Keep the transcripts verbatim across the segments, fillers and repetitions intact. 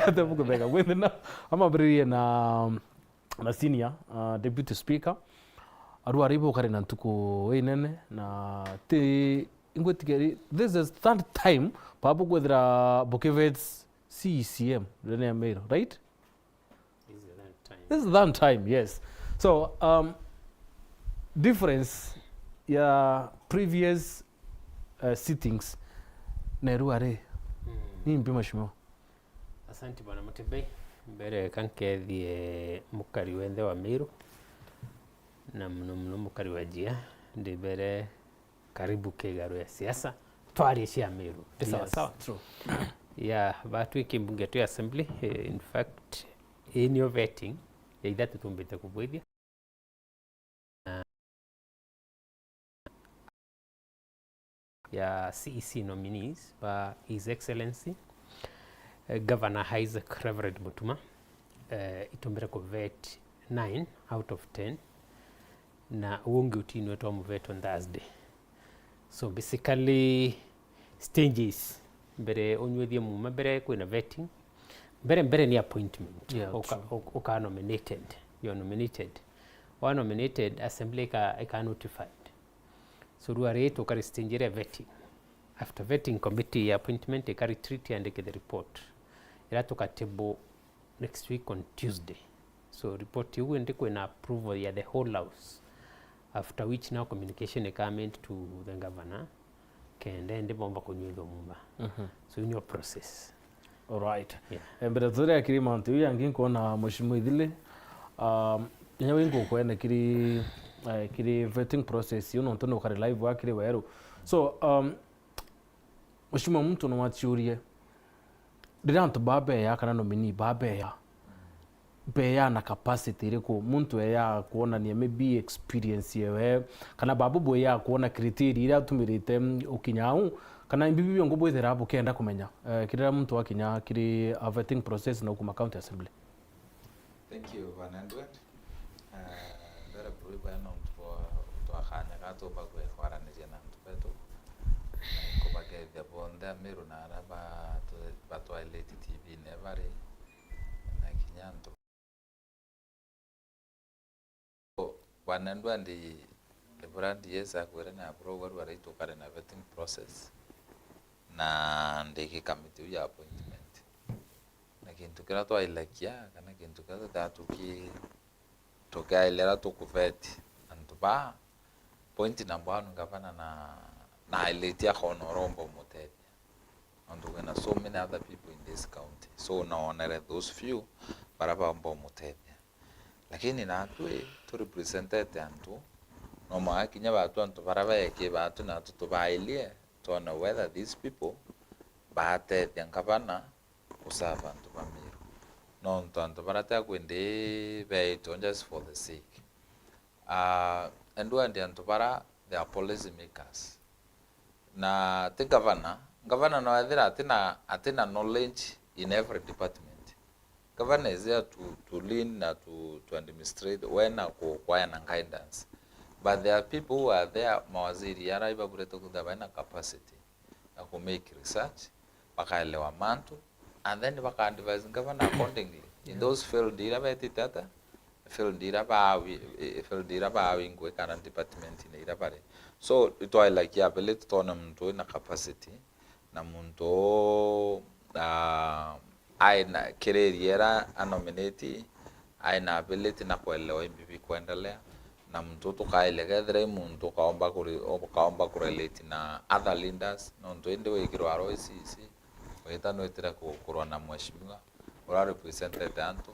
Ate bukutheka. Bwithina, amambiririe na, na senior, uh, deputy speaker. Aru ari bukari na ntuku inene na ti ingwitikeri, this is third time babu kwithira bukivet C E C M ndene ya Meru, right? This is the third time. This is the third time, yes. So, um, difference ya previous, uh, sittings na irua ri, mm, ni mpi, mheshimiwa? Asante bwana Mutembei. Mbere ka nkethie mukari wenthe wa Meru, na muno muno mukari wa Jia, ndibere karibu kigaru ya siasa, twarie cia Meru. Ndi sawa sawa? Yes, true. Ya, batwi kimbunge twi assembly, eh, in fact, ii nio vetting ya ithatu tumbite kubwithia. Na ya C E C nominees ba His Excellency, eh, Governor Isaac Reverend Mutuma, eh, itumbire kuvet nine out of ten, na uu ungi utinwe twa muvet on Thursday. So basically, stages, mbere unyuithie muma, mbere kwina vetting, mbere, mbere ni appointment. Yeah, uka-, true. Uk-, uka nominated, you are nominated. Wa nominated, assembly ika, ika notified. So rua ri tukari stage iria vetting. After vetting committee ya appointment ika retreat yandike the report, ira tuka table next week on Tuesday. So report iu indi kwina approval ya the whole house, after which now communication ika made to the governor kenda indi bomba kunyuithwa mumba. Mhm. So iu nio process. Alright. Yeah. Eh, mbere turia kiri mantu iu yangi, nkuona Mheshimiwa Ithili, um, inya wi ngukwene kiri, eh, kiri vetting process iu, nontu ni ukari live wa kiri weru. So, um, Mheshimiwa, muntu no waciurie, riria antu baa beya kana nominee baa beya, beya na capacity iriku? Muntu eya kuonania maybe experience yewe, kana babu bweya kuona criteria iria atumirite, mm, ukinya au, kana imbi bibi biongo bwithira bukenda kumenya, eh, kirira muntu akinya kiri a vetting process na ukuma county assembly? Thank you, Bwana Edward. Eh, mbere buru ibwega nontu bwa gutwaa kanya ga tumba kwe-, kwaraniria na antu betu. Na inkubakethia bonthe Amiru na aria batu-, batwailite T V-ine bari, na kinya antu. Bwana Edward, ibura ndiesa kwira na buru uga rua ritu kari na vetting process, na ndiki kamiti iu ya appointment. Na kintu kiria twailakia, kana kintu kiria tuthaa tuki-, tukiailira tukuveti antu baa, point number one, ngavana na, na ailiti akona uromba umutethia. Nontu kwina so many other people in this county. So, naonere those few baria baomba umutethia. Lakini natwi tu representete antu, no mwanka kinya batu antu baria baeki batu natu tubailie, twone whether these people baatethia ngavana kuserve antu ba Meru. Nontu antu baria ti akwi ndi beetwe just for the sake. Ah, Edward, antu baria they are policy makers. Na ti gavana, gavana no ethira atina, atina knowledge in every department. Gavana is there to, to lean na to, to administrate we na ku-, kuaana guidance. But there are people who are there, mawaziri aria ibaburite kwithirwa baina capacity ya ku make research, bakaelewa mantu, and then baka advise governor accordingly in those field iria betite ata, field iria baawi-, eh, field iria baawi ngui kana department-ine iria bari. So, itwailakia ability twone muntu wina capacity, na muntu uu, ah, aina kiri area iria anominate, aina ability na kuelewa imbi bikuendelea, na muntu uu tukailia kethira i muntu ukaomba kuri-, ukaomba kurelate na other leaders, nontu indi wikirwa aro icici, wita nwitire ku-, kurwa na mheshimiwa uria representete antu,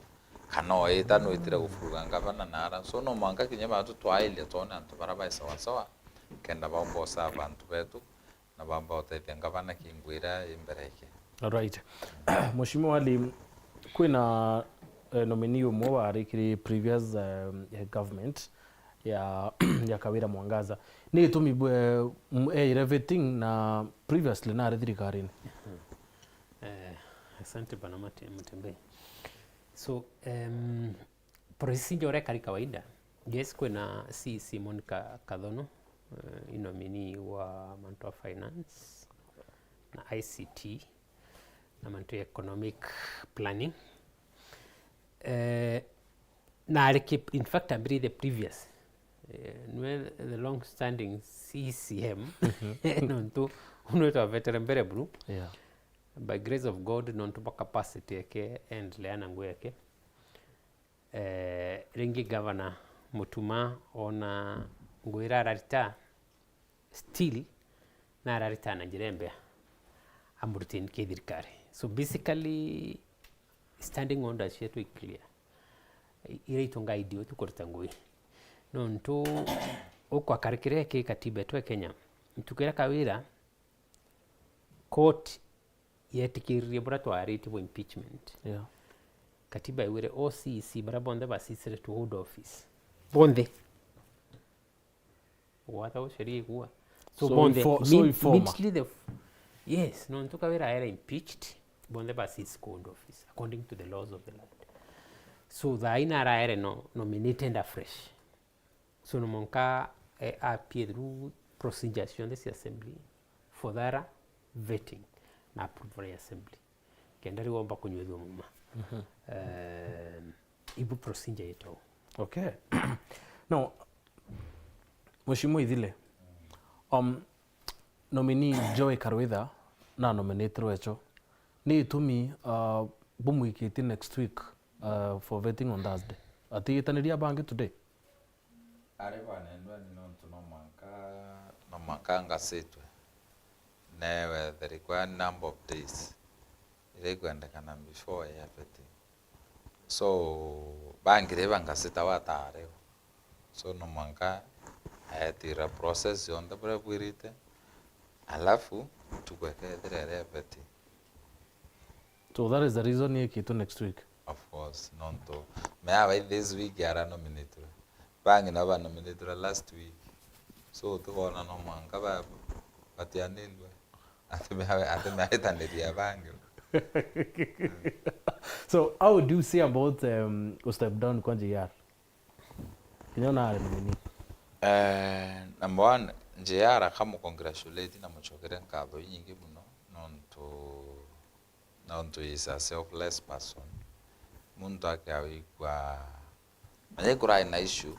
kana wita nwitire kufuruga ngavana na ara. So, no mwanka kinya batu twailia twone antu baria bai sawasawa, kenda baomba userve antu betu, na bamba utethia ngavana kingwira i mbere yake. Alright. Mheshimiwa Ali, kwina, eh, nominee umwe wari kiri previous, eh, government ya, ya Kawira Mwangaza. Ni gitumi bwe, m-, eire vetting na previously nari thirikarine? Eh, asante bwana Mate-, Mutembei. So, em, procedure uria ikari kawaida, yes, kwina C E C Monica Kathono, eh, i nominee wa mantu a finance na I C T. na mantu ya economic planning. Eh, na ariki, in fact, ambiri the previous. Eh, nwe the long standing C C M. Nontu unwe twavetera mbere buru. Yeah. By grace of God, nontu bwa capacity yake, endelea na ngugi yake. Eh, ringi gavana Mutuma ona ngugi iria ararita, still na ararita na njira imbea, amurutin ki thirikari. So basically, standing orders cietu i clear. I-, iria itu guide utu kuruta ngugi. Nontu ukwakarikire ki katiba yetu ya Kenya, ntuku iria Kawira court yetikiririe buria twaritie bwa impeachment. Yeah. Katiba iwire O C C baria bonthe basisire to hold office. Bonthe. Gwata sheria igua. So, so bonthe, info-, so imme-, informer. Immediately the f-, yes, nontu Kawira aera impeached, bonthe basisi ku hold office according to the laws of the land. So thaa ii naraere no-, nominated afresh. So no mwanka, eh, appear through procedures cionthe cia assembly for thorough vetting na approval ya assembly. Kenda riu omba kunyuithua muma. Mhm. Eh, ibu procedure yetu. Okay. Now, Mheshimiwa Ithile, um, nominee Joy Karwitha na nominatirwe echo. Ni itumi, uh, bumwikitie next week, uh, for vetting on Thursday? Atigitaniria bangi today? Ari banendwa ni nontu no mwanka, no mwanka angasitwe. Newe the required number of days iria ikwendekana before ya vetting. So, bangire bangasita batariu. So, no mwanka aetira process yonthe buria bwirite, alafu ntuku ekethira iri ya vetting. So that is the reason yekitwe next week? Of course, nontu meawa this week ara nominated. Bangi nabo ba nominated last week. So, tukona no mwanka ba-, batianindwe. Ati meawe, ati meaitaniria bangi. So, how do you say about, um, step down kwa J R? Kinya ona ari nominee. Eh, number one, J R akamu congratulate na muchokere nkatho inyingi muno, nontu, nontu is a selfless person. Muntu akiawigua, manya ikurai na issue,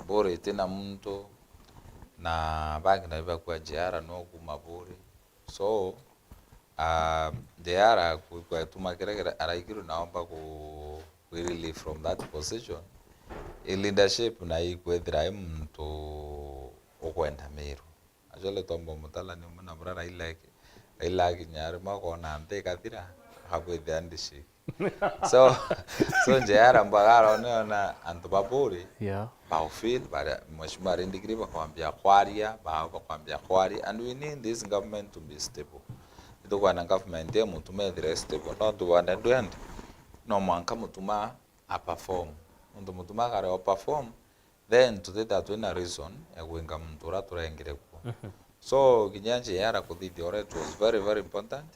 Buri iti na muntu, na bangi na ibakua J R no kuma Buri. So, ah, J R ku-, kwetuma kiria kira-, araigirwe na omba ku-, kwi relief from that position. I leadership na ikwithira i muntu ukwenda Meru. Actually, tomba mutalani umwe na bura Raila eki-, Raila akinya rimwe akona nthi ikathira, akwithia ndishiki. So, so J R mbagara one ona antu ba Buri, yeah, baufeel, baria Mheshimiwa Rindikiri bakwambia kwaria, bao bakwambia kwaria, and we need this government to be stable. Nitukwenda government ya Mutuma ithire stable, nontu bwana Edward, no mwanka Mutuma a perform. Nontu Mutuma akare o perform, then tuthithira twina reason ya gwinga muntu uria turengire kuo. Mhm. So, kinya J R kuthithia uria, it was very, very important,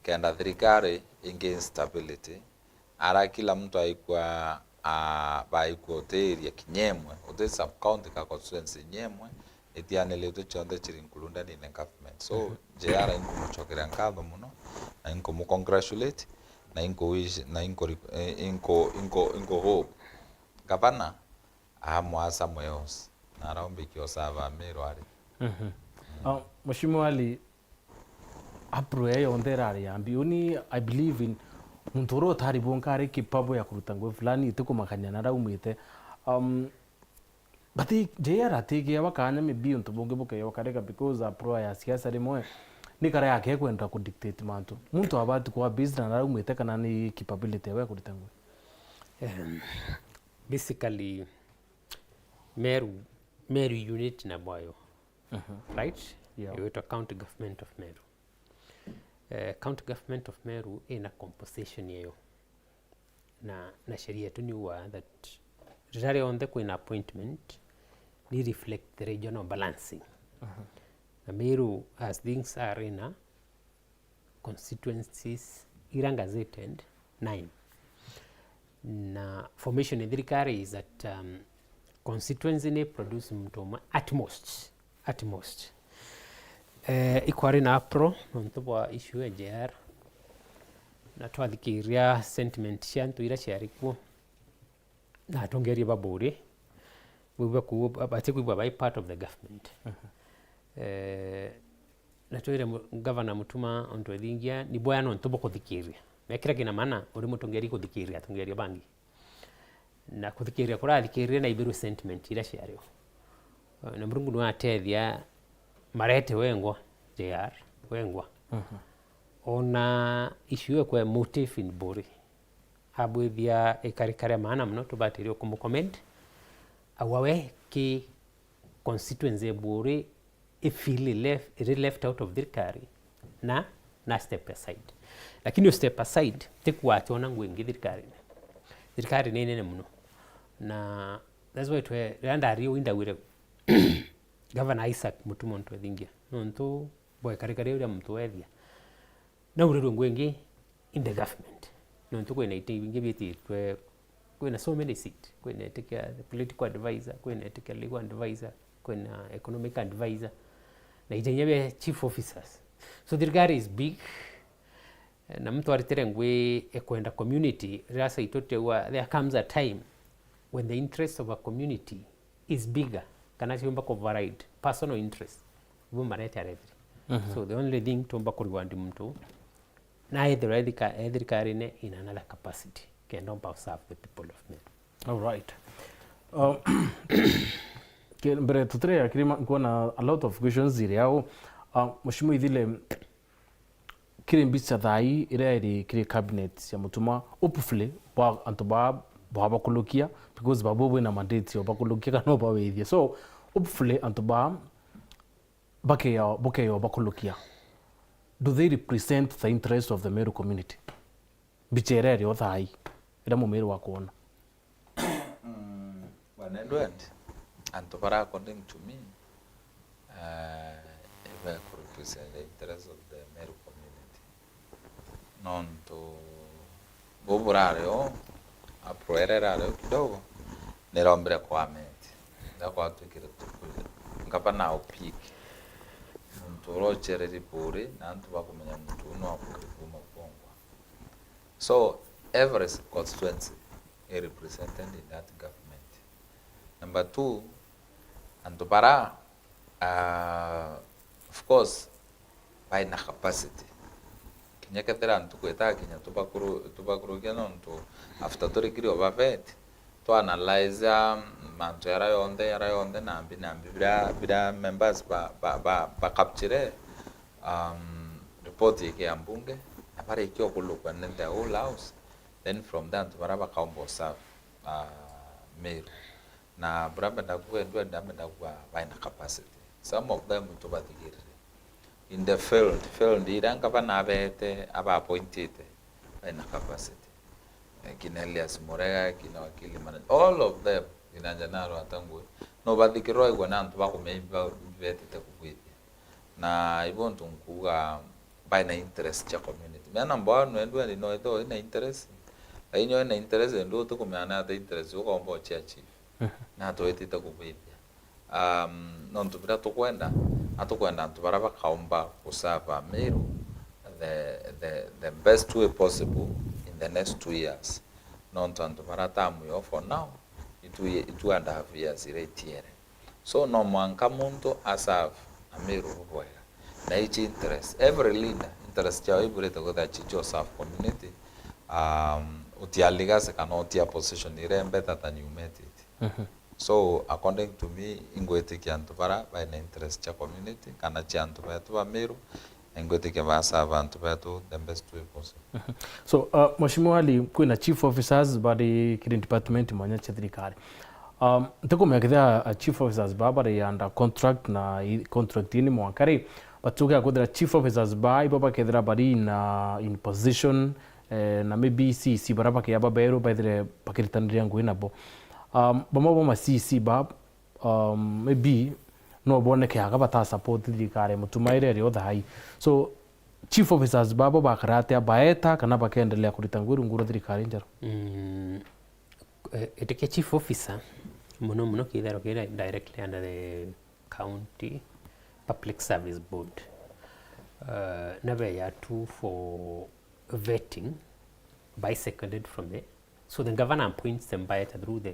kenda thirikari ingi instability, ara kila mtu aikua, ah, baikua uti area kinya imwe, uti sub county ka constituency inya imwe, itianiritwe cionthe chiri included in the government. So, mhm, J R inkumuchokeria nkatho muno, na inkumu congratulate, na inkuwish, na inku, eh, inku, inku, inku hope gavana amwasa mweos, na araumbikia usava Meru ari. Mhm. Ah, Mheshimiwa Ali, April ya yonthe irari ya mbi. Uni, I believe in muntu uria utari bwonka ari capable ya kuruta ngugi fulani, itikumakania na raumite. Um, but i-, J R atigiawa kanya maybe untu bungi bukeyoka rika because April ya siasa rimwe ni kare yake kwenda ku dictate mantu. Muntu abati kuwa based na raumite kana ni capability yawe ya kuruta ngugi. Em, basically, Meru, Meru unit na bwayo, mhm, right? Yeah. Igwitwa County Government of Meru. Eh, County Government of Meru ina composition yayo. Na, na sheria yetu ni uga that riria rionthe kwina appointment, ni reflect the regional balancing. Mhm. Na Meru, as things are, ina constituencies ira gazetted nine. Na formation ya thirikari is that, um, constituency ni produce muntu umwe at most, at most. Eh, ikwari na April, nontu bwa issue ya J R. Na twathikiria sentiment cia antu iria ciari kuo, na atongeria ba Buuri, bauga ku-, batie kwigua bai part of the government. Mhm. Eh, na twire mu-, Governor Mutuma ontu ethingia, ni bwega nontu bukuthikiria. Mekira kina mana, uri mutongeria kuthikiria atongeria bangi. Na kuthikiria kurathikirire na ibirwe sentiment iria ciario. Na Murungu niwe atethia Marete wengwa, J R wengwa. Mhm. Ona issue ekwe motive in Buuri. Abwithia ikarikare maana muno, tubatirie kumucomment. Aua we ki constituency ya Buuri i feel left, iri left out of thirikari, na, na step aside. Lakini u step aside, ti kuga ati ona ngui ingi thirikarine. Thirikari ni nene muno. Na that's why twe, riria ndari uu indagwire Governor Isaac Mutuma ontu ethingia. Nontu bwa ikarikare uria muntu wethia. Naurirwe ngui ingi in the government. Nontu kwina iti bingi biititwe, kwina so many seat, kwina itikia political advisor, kwina itikia legal advisor, kwina economic advisor, na iti inya bia chief officers. So thirikari is big, na muntu aritire ngui ekwenda community, riria saitutiaua, there comes a time when the interest of a community is bigger, kana ciumba ku override personal interest. Ibu Marete arethire. Mhm. So the only thing tumba ku reward muntu, na ethirwa ethika-, ethirikarine in another capacity, kenda omba serve the people of Meru. All right. Um, ke-, mbere tutire ya kirima, nkuona a lot of questions ziri au. Uh, Mheshimiwa Ithile, kiri mbica thaa ii iria iri kiri cabinet ya Mutuma, hopefully, bwa antu baa bwabakulukia, because babo bwina mandate ya ubakulukia kana ubawithia. So, hopefully, antu baa bakeya, bukeya ubakulukia. Do they represent the interest of the Meru community? Mbica iria iri o thaa ii, iria Mumiru akwona. Mm, Bwana Edward, antu bara according to me, eh, ibe ku represent the interest of the Meru community. Nontu bu burari o, April iria irari o kidogo, nirombire kwameti. Ndakwatwikire tuku, ngavana o peak. Muntu uria ucereri Buuri, na antu bakumenya muntu uu no Buuri kuuma kwongwa. So, every constituency is represented in that government. Number two, antu bara, ah, of course, baina capacity. Kinya kethira ntuku itakinya tubakuru-, tubakurukia nontu after turikiri obavet, twa analyze mantu yara yonthe, yara yonthe, nambi, nambi bira, bira members ba, ba, ba, ba capture, um, report iki ya mbunge, na barikia okulukwa ni the whole house, then from there antu bara bakaomba serve, uh, Meru. Na bura mbenda kuga, ndwenda mbenda kuga baina capacity. Some of them tubathigirire. In the field, field iria ngavana abete, aba appointite, baina capacity. Eh, kina Elias Murega, kina Wakili Mana-, all of them, kina Janaro Atangwe, no bathikirwa igwe na antu bakumenya ibi ba-, ibi betite kubwithia. Na ibo ntu nkuga baina interest cia community. Mea number one, nwendu endi no ethirwa ina interest. Lakini nyo ina interest, ndu utikumenya na ata interest, ukaomba ucia chief. Mhm. Na twitite kubwithia. Um, nontu bira tukwenda, atukwenda antu bara bakaomba gusava Meru the, the, the best way possible in the next two years. Nontu antu bara tamu yo for now, itu, itu and a half years iria itiere. So, no mwanka muntu aserve Ameru bubwega. Na ichi interest, every leader, interest ciao iburite kwithira chicho serve community, um, utia legacy kana utia position iria better than you met it. Mhm. So, according to me, ingwitikia antu bara baina interest cia community kana cia antu betu ba Meru, na ingwitikia ba serve antu betu the best way possible. Mhm. So, uh, Mheshimiwa Ali, kwina chief officers bari kiri department mwanya cia thirikari. Um, ntikumenya kethira, uh, chief officers ba bari under contract na i-, contract ini mwanka ri, but tukea kwithira chief officers ba ibo bakethira bari in, uh, in position, eh, na maybe C E C bara bakia baberu baithire bakiritaniria ngui nabo. Um, bamwe ba ma C E C ba, um, maybe no bonekeaga bata support thirikari Mutuma iria iri o thai. So, chief officers babo bakara atia, baeta kana bakendelea kurita ngui rungu rwa thirikari njeru? Mm, eh, itikia chief officer, muno muno kithero kiri directly under the County Public Service Board. Eh, na beya tu for vetting by seconded from the, so the governor appoints them by either through the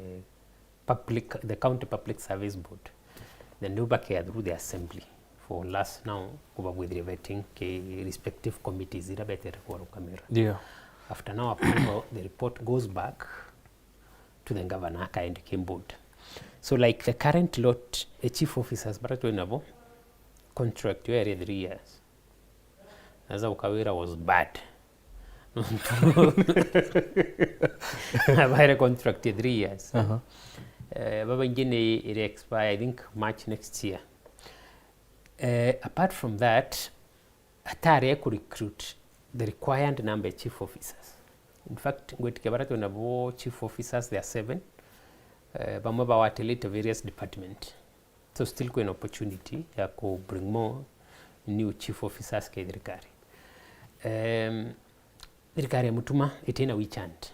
public, the county public service board, then ndio bakea through the assembly for last now kubabwithire vetting ki respective committees ira betere kwarukamira. Yeah. After now approval, the report goes back to the governor akaendeke board. So like the current lot, a chief officers bara twi nabo, contract yo yari three years. Naza ukawira was bad. Abaire contract ya three years. Aha. Eh, baba ingi ni iri expire, I think, March next year. Eh, apart from that, atari ku recruit the required number of chief officers. In fact, ngwitikia bara twi nabo chief officers, there are seven. Eh, bamwe bawatilite various department. So still kwina opportunity ya ku bring more new chief officers ke thirikari. Um, thirikari ya Mutuma itina witch hunt.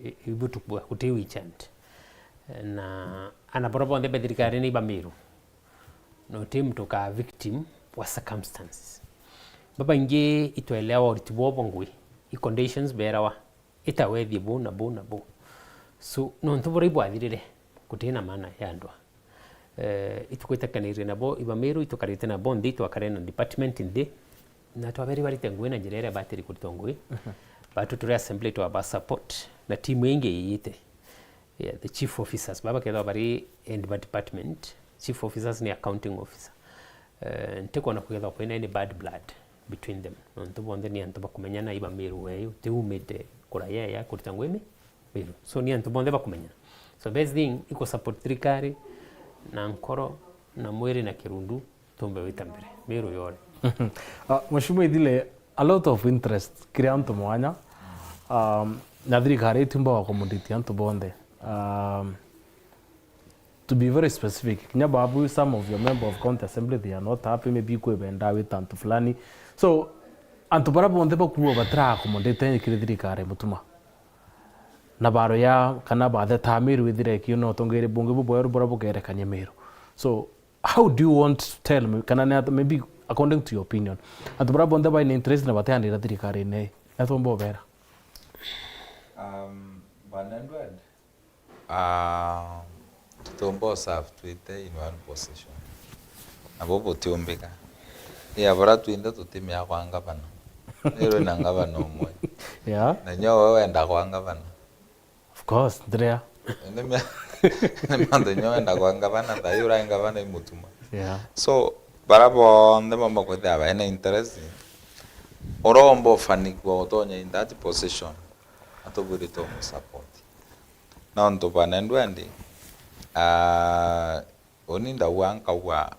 I- ibu tukua, guti witch hunt. Na ana bora bonthe be thirikari ni ba Meru. No ti mtu ka victim wa circumstances. Babaingi itwelewa uriti bwobo ngui, i conditions berawa, itawethie bu na bu na bu. So, nontu bura ibwathirire, gutina maana ya ndwa. Eh, itwikwitakanirie nabo, iba Meru, itukarite nabo nthi, twakare na department nthi, na twaberi barite ngui na njira iria batiri kuritwa ngui. Batu turi assembly twaba support, na timu ingi iyite. Yeah, the chief officers, baba kethwa bari in department, chief officers ni accounting officer. Eh, ntikwona kwithwa kwina any bad blood between them. Nontu bonthe ni antu bakumenyana, iba Meru weyu, tiumite kuraya ya kurita ngui mi-, Meru. So ni antu bonthe bakumenyana. So best thing, iku support thirikari na nkoro, na mwiri, na kirundu, tumbe wita mbere. Meru yore. Ah, Mheshimiwa Ithile, a lot of interest kiri antu mwanya. Um, na thirikari itiumba accommodate antu bonthe. Um, to be very specific, kinya babu, some of your member of county assembly, they are not happy, maybe kwibenda wita antu fulani. So, antu bara bonthe bakuo batira accommodate kiri thirikari Mutuma. Na baroya kana batheta Meru ithire kio na utongeri bungi bubweru bura bugerekania Meru. So, how do you want to tell me, kana ni ata, maybe according to your opinion, antu bara bonthe baina interest na bateanira thirikari-ini, ni atumba ubera? Um, Bwana Edward, ah, tutumba userve twite in one position. Nabo butiumbika. Iya, bora twinthe tutimia kwa ngavana. Nirwe na ngavana umwe. Yeah. Na nyo we wenda kwa ngavana. Of course, ndiria. Indi mia-, ni mantu nyo wenda kwa ngavana, thaai urai ngavana i Mutuma. Yeah. So, bara bonthe bamba kwithira baina interest, uromba ufanikwa utonya in that position, atubwiri tumusupport. Nontu Bwana Edward, ah, uni ndauga nkauga,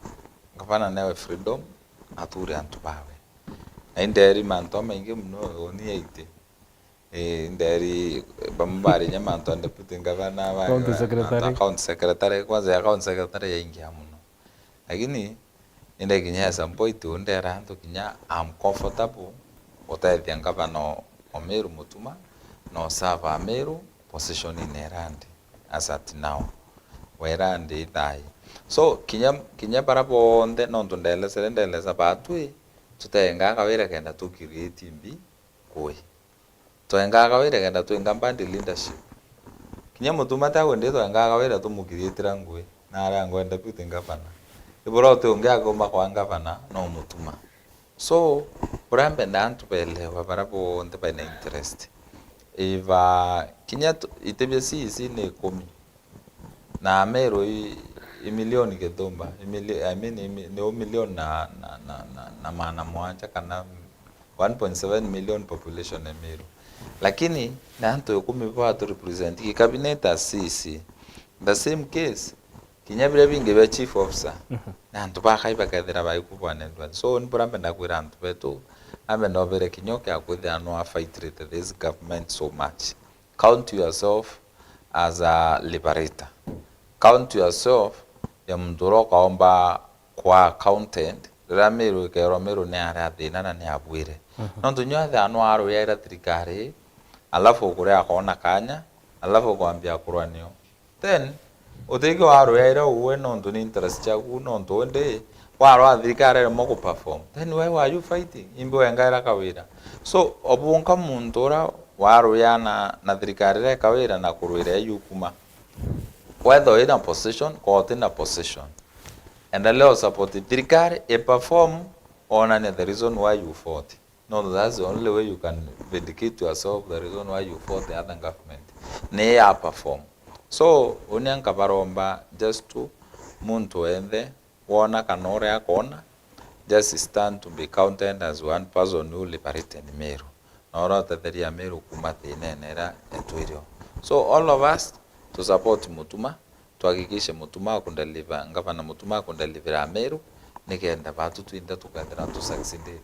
ngavana newe freedom, athure antu bawe. Na inderi mantu amaingi muno, uni aiti. Eh, nderi, bamwe bari nya mantu a deputy governor, ba-, County ba-, secretary. Mantu a county secretary, kwanza ya county secretary yaingia muno. Lakini, inde kinya at some point, ndera antu kinya I'm comfortable gutethia ngavana o, o Meru Mutuma, na userve a Meru position in Erandi, as at now. Werandi ithai. So, kinya, kinya bara bonthe, nontu ndelesere, ndelesa batwi, tutengaa kawira kenda tu create mbi kui. Twengaa kawira kenda twinga bandi leadership. Kinya Mutuma ta gwendi twengaa kawira tumukiriitira ngui, na aria ngwenda biu ti ngavana. Ibura uti ungi akiuma kwa ngavana, no Mutuma. So, uria mbenda antu belewa bara bonthe baina interest. Iba, kinya tu-, iti bia C E C ni ikumi. Na Meru i, i milioni githumba, i mili-, I mean, i mi-, ni u milioni na, na, na, na, na maana mwanja kana one point seven million population ya Meru. Lakini, ni antu ikumi baba tu represent ki cabinet as C E C. The same case, kinya biria bingi bia chief officer, ni antu bakai bakethira baiku Bwana Edward. So, ni buria mbenda kwira antu betu, ambe nobere kinya ukia kwithira no a fight this government so much. Count yourself as a liberator. Count yourself ya muntu uria ukaomba kwa accountant, riria Meru ikerwa Meru ni aria thina na ni abwire. Nontu nyo ethira no aruyaira thirikari, alafu ukuria akona kanya, alafu ukwambia kurwa nio. Then, utiki waruyaira uwe nontu ni interest ciaku, nontu indi warwa thirikari iremwa ku perform. Then why were you fighting? Imbi wengaira kawira. So, obunka muntu uria Warwia na, na thirikari iria ikawira na kurwira iu kuma. Whether wina position, kwa utina position. Endelea usupport thirikari, i perform, onania the reason why you fought. No, that's the only way you can vindicate yourself, the reason why you fought the other government. Ni ya perform. So, unia nkabaromba just to muntu wenthe wona kana uria akoona, just stand to be counted as one person who liberated Meru. Na uria utetheria Meru kuma thiinene iria etwirio. So all of us to support Mutuma, tuhakikishe Mutuma akudeliver, Gavana Mutuma akudelivera Meru, nikenda batu twinthe tukethira tu succeeded.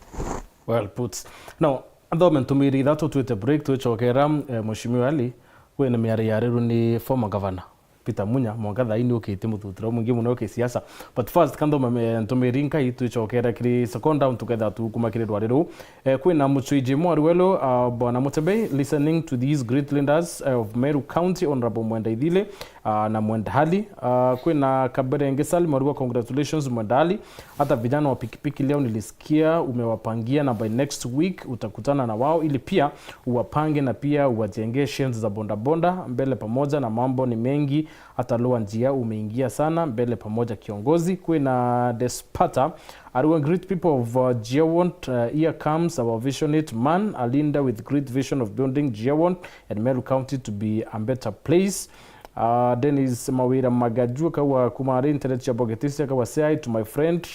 Well put. Now, athome ntumiri ithatu twite break, twicokera, eh, Mheshimiwa Ali, kwina miario yarirwe ni former governor Peter Munya, mwanka thaa ii ni ukitie muthutira umwingi muno kisiasa. But first, kanthoma, eh, ntumiri nkai, twicokera kiri second round, tuketha tukuma kiri rwari ruu. Eh, kwina mucwiji mwaru welu, ah, Bwana Mutebei, listening to these great leaders, eh, of Meru County, Honorable Mwenda Ithili, ah, na Mwenda Ali. Ah, kwina Kaberenge Salim, Arua, congratulations, Mwenda Ali. Hata vijana wa pikipiki leo nilisikia umewapangia, na by next week utakutana na wao ili pia uwapange na pia uwajengee sheds za bodaboda mbele pamoja, na mambo ni mengi, hata lower njia umeingia sana mbele pamoja kiongozi. Kwina Despata, Arua, great people of, uh, Jiawont, uh, here comes our visionary man, a leader with great vision of building Jiawont and Meru County to be a better place. Uh, Dennis Mawira Magaju, akawa kuma ari internet ya Bogetisi, akawa say hi to my friend,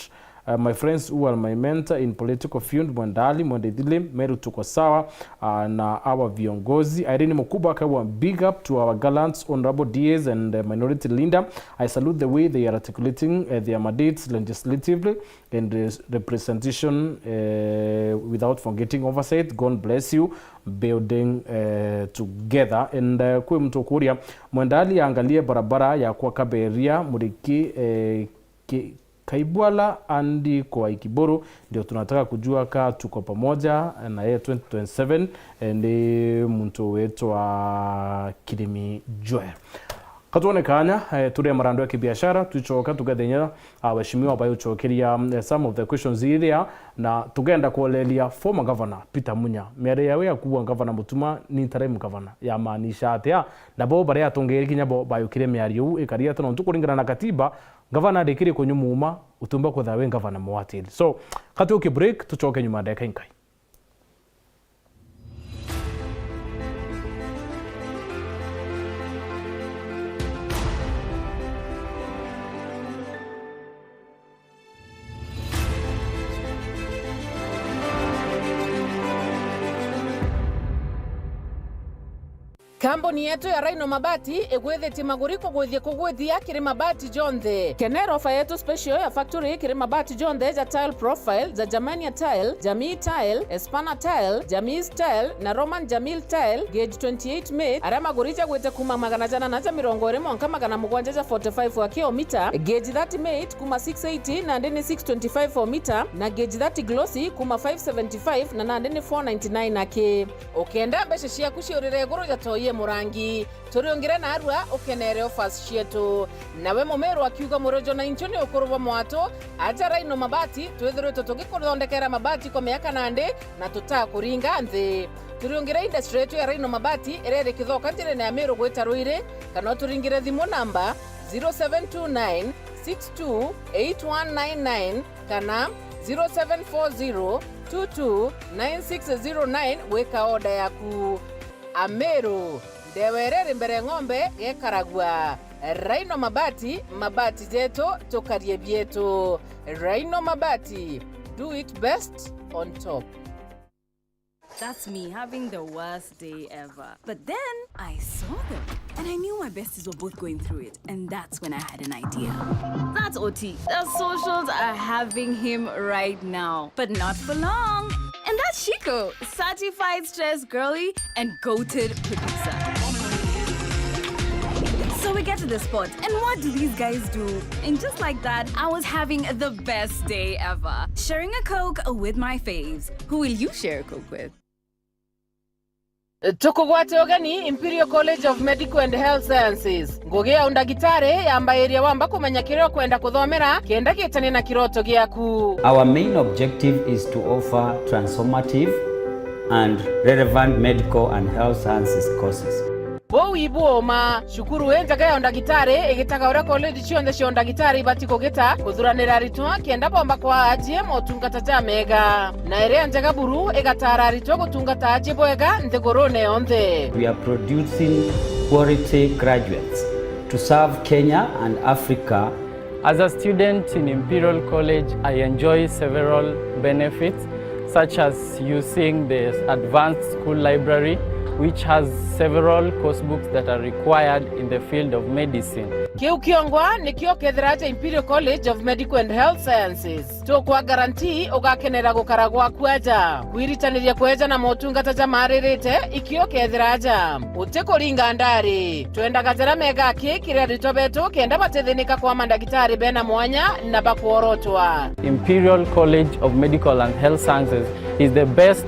uh, my friends who are my mentor in political field, Mwenda Ali, Mwenda Ithili, Meru tuko sawa, uh, na our viongozi. Irene Mukuba, akawa big up to our gallants, honorable D As and, uh, minority leader. I salute the way they are articulating, uh, their mandates legislatively and res-, representation, uh, without forgetting oversight. God bless you, building, uh, together. And, uh, kwi mtu ukuria, Mwenda Ali angalie barabara ya kwa Kaberia, Muriki, uh, Ki-, Kaibwala and kwa Ikiburu, ndio tunataka kujua ka tuko pamoja na yeye twenty twenty-seven, eh, ni muntu witwa Kirimi Joel. Katuone kanya, eh, turi marandu ya kibiashara, tucoka tugathenya, ah, waheshimiwa bayo ucokeria, eh, some of the questions iria, na tugenda kuoleria former governor Peter Munya. Miario yawe ya kuwa governor Mutuma ni interim governor yamaanisha atia? Na bo baria atongeeri kinya bo bayukire miario iu ikari atia? Nontu kuringana na katiba, gavana arikiri kunyumuma, utiumba kwithirwa wi gavana mwatiri. So, katuki break, tucoke nyuma ndeka inkai. Kambuni yetu ya Rhino Mabati igwithitie maguri kugwithia kugwithia kiri mabati jonthe. Kenera ofa yetu special ya factory kiri mabati jonthe ja tile profile, ja Germania tile, Jamii tile, Espana tile, Jamii tile na Roman Jamil tile, gauge twenty-eight mate, aria maguri jagwite kuma magana janana ja mirongo iri mwanka magana mugwanja ja forty-five aki o mita, gauge thirty mate kuma six eighty nandi ni six twenty-five o mita, na gauge thirty glossy kuma five seventy-five na nandi ni four ninety-nine aki. Ukenda mbeca ciaku ciurire iguru ja toi e murangi, turiungire narua ukenere offers cietu. Nawe mumiru akiuga murojo na inchu ni ukuru bwa mwatu, aja Rhino Mabati, twithiritwe tugikuthondekera mabati kwa miaka nandi na tutakuringa nthi. Turiungire industry yetu ya Rhino Mabati iria iri Kithoka njirene ya Miru gwita Ruiri, kana uturingire thimu namba zero seven two nine six two eight one nine nine kana zero seven four zero two two nine six zero nine gwika order yaku. Ameru, ndewa iria iri mbere ng'ombe gekaragua. Rhino Mabati, mabati jetu, tukarie bietu. Rhino Mabati, do it best on top. That's me having the worst day ever. But then I saw them and I knew my besties were both going through it. And that's when I had an idea. That's O T. The socials are having him right now, but not for long. And that's Shiko, certified stress girly and goated producer. So we get to the spot, and what do these guys do? And just like that, I was having the best day ever. Sharing a Coke with my faves. Who will you share a Coke with? Tukugwate ugeni Imperial College of Medical and Health Sciences. Ngugi ya undagitari yambairia wamba kumenya kiria ukwenda kuthomera kenda gitanie na kiroto giaku. Our main objective is to offer transformative and relevant medical and health sciences courses. Buu ibuuma, cukuru injega ya undagitari igitaga uria college cionthe cia undagitari ibati kugita, kuthuranira aritwa kenda bomba kwaa ajie motungata jamega. Na iria njega buru igataara aritwa gutungata ajie bwega nthigurune yonthe. We are producing quality graduates to serve Kenya and Africa. As a student in Imperial College, I enjoy several benefits, such as using the advanced school library, which has several course books that are required in the field of medicine. Kiu kiongwa nikio kethira aja Imperial College of Medical and Health Sciences. Tukwa guarantee ugakenera gukara gwaku aja. Kwiritaniria kweja na motungata jamaaririte, ikio kethira aja. Utikuringa ndari. Twendaga jaria mega aki kiri aritwa betu kenda batithinika kwa mandagitari bena mwanya na bakworotwa. Imperial College of Medical and Health Sciences is the best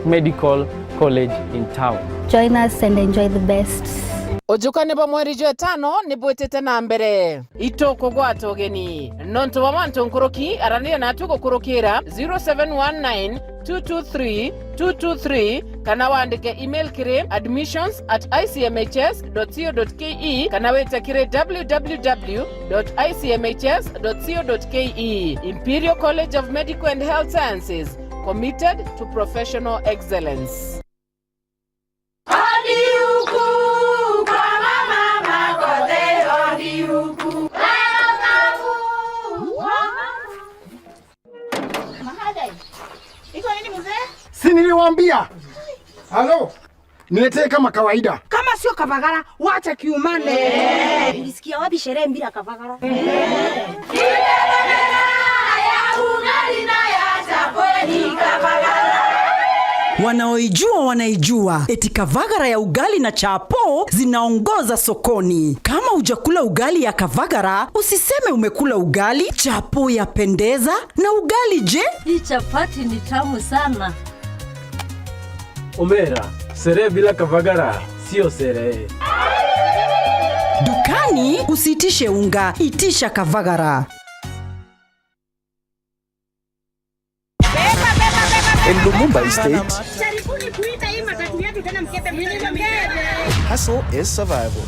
medical college in town. Join us and enjoy the best. Ujukani bwa mweri jwa itano ni bwitite na mbere. Itukugwata ugeni. Nontu bwa mantu nkuruki, araniria natu gukurukira zero seven one nine two two three two two three kana wandike email kiri admissions at I C M H S dot co dot K E kana wite kiri W W W dot I C M H S dot co dot K E. Imperial College of Medical and Health Sciences, committed to professional excellence. Odi huku kwa mama Makothe, odi huku. Mahadai. Iko nini mzee? Si niliwaambia? Halo? Niletee kama kawaida. Kama sio Kavagara, wacha kiumane. Ulisikia wapi sherehe bila Kavagara? Wanaoijua wanaijua, eti Kavagara ya ugali na chapo zinaongoza sokoni. Kama hujakula ugali ya Kavagara, usiseme umekula ugali. Chapo yapendeza, na ugali je? Hii chapati ni tamu sana. Omera, sherehe bila Kavagara sio sherehe. Dukani usiitishe unga, itisha Kavagara. In Lumumba Estate, jaribuni kuita hii matatu yetu tena, mkebe mkebe. Hustle is survival.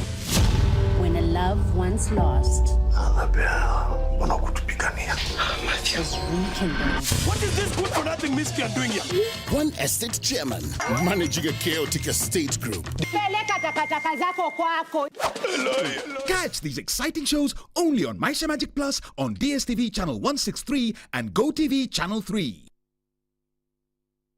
When a love once lost. Annabelle, mbona kutupigania? Is rekindled. What is this good for nothing miscreant doing here? One estate chairman managing a chaotic estate group. Peleka takataka zako kwako. Catch these exciting shows only on Maisha Magic Plus on D S T V channel one six three and Go T V channel three.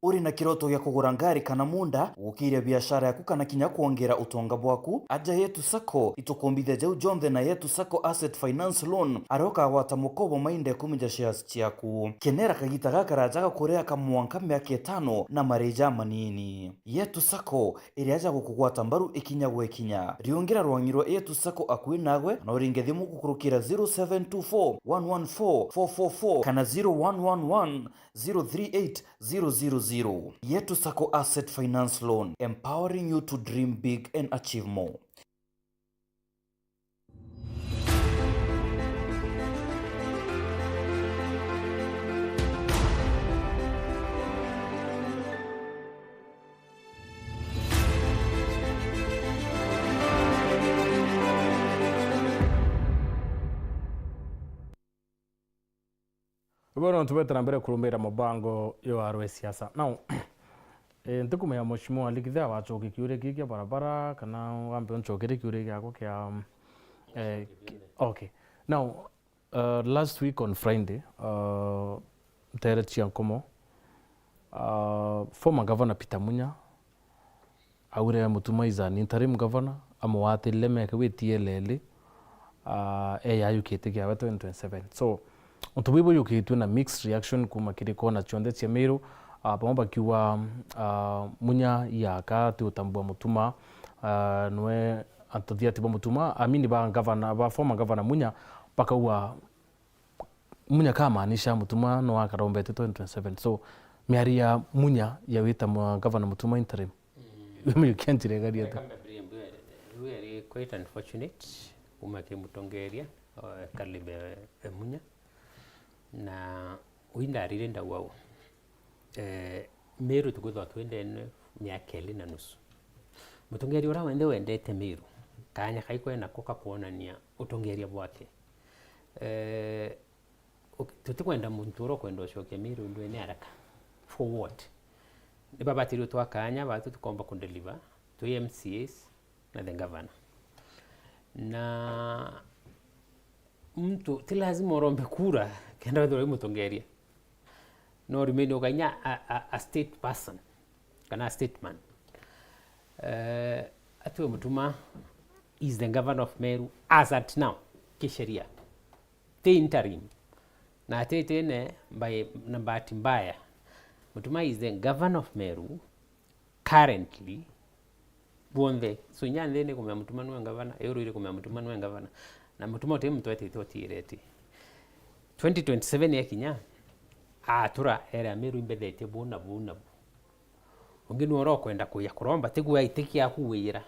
Uri na kiroto gia kugura ngari kana munda, gukiria biashara yaku kana kinya kwongera utonga bwaku? Aja Yetu Sacco, itukumbithia jau jonthe na Yetu Sacco Asset Finance Loan, aria ukagwata mukobo mainda ikumi ja shares ciaku. Kenera kagita gakaraja ga kuria ka mwanka miaka itano na marii jamanini. Yetu Sacco, iria ja gukugwata mbaru ikinya gwa ikinya. Riungira rwangi rwa Yetu Sacco akui nagwe, kana uringe thimu gukurukira zero seven two four one one four four four four kana zero one one one zero three eight zero zero zero. Yetu Sacco Asset Finance Loan, empowering you to dream big and achieve more. Ibo nontu bwetera mbere kurumira mubango yo arwe siasa. Now, eh, ntikumenya Mheshimiwa Likithe wachoke kiuria kii kia barabara, kana wambe unchokere kiuria giakwa kia, eh, ki-, okay. Now, uh, last week on Friday, uh, ntere cia nkomo, uh, former Governor Peter Munya aure Mutuma is an interim governor, amugwatirire meke gwi T L L, ah, eyayukite kiawe twenty twenty-seven. So, untu buu buyukitue na mixed reaction kuma kiri kona cionthe cia Meru, ah, bamwe bakiuga, ah, Munya yaka ti utambua Mutuma, ah, nwe antu thiati ba Mutuma, amini ba governor, ba former governor Munya, bakauga Munya kamaanisha Mutuma no akarombete twenty twenty-seven. So, miario ya Munya ya wita mwa Governor Mutuma interim, mm, muyukia njira igari ata? Reka mbambiririe mbwire, riu yari quite unfortunate kuma ki mutongeria, eh, Caleb, eh, Munya. Na ui ndarire ndauga uu, eh, Meru tukwithwa twendene miaka iri na nusu. Mutongeria uria wenthe wendete Meru, kaanya kai kwe nako ka kwonania utongeria bwake. Eh, uk-, tutikwenda muntu uria ukwenda ucokia Meru ndwene haraka. For what? Ni babatiri utwa kaanya, batu tukomba kudeliver, twi M C As na the governor. Na muntu ti lazima urombe kura kenda wethirwa wi mutongeria. No remain ukainya a, a, a state person kana a statesman. Eh, Atue Mutuma is the governor of Meru as at now, kisheria. Ti interim. Na atitine by, na bahati mbaya, Mutuma is the governor of Meru currently, bwonthe. So, inya nthi ni kumea Mutuma nwe ngavana, Iuru iri kumea Mutuma nwe ngavana. Na Mutuma uti muntu etite utiireti. Twenty twenty-seven yakinya, atura ere Ameru imbethetie buu na buu na buu. Ungi nwe urokwenda kuya kuromba, tigwe aitikia aku wiyira.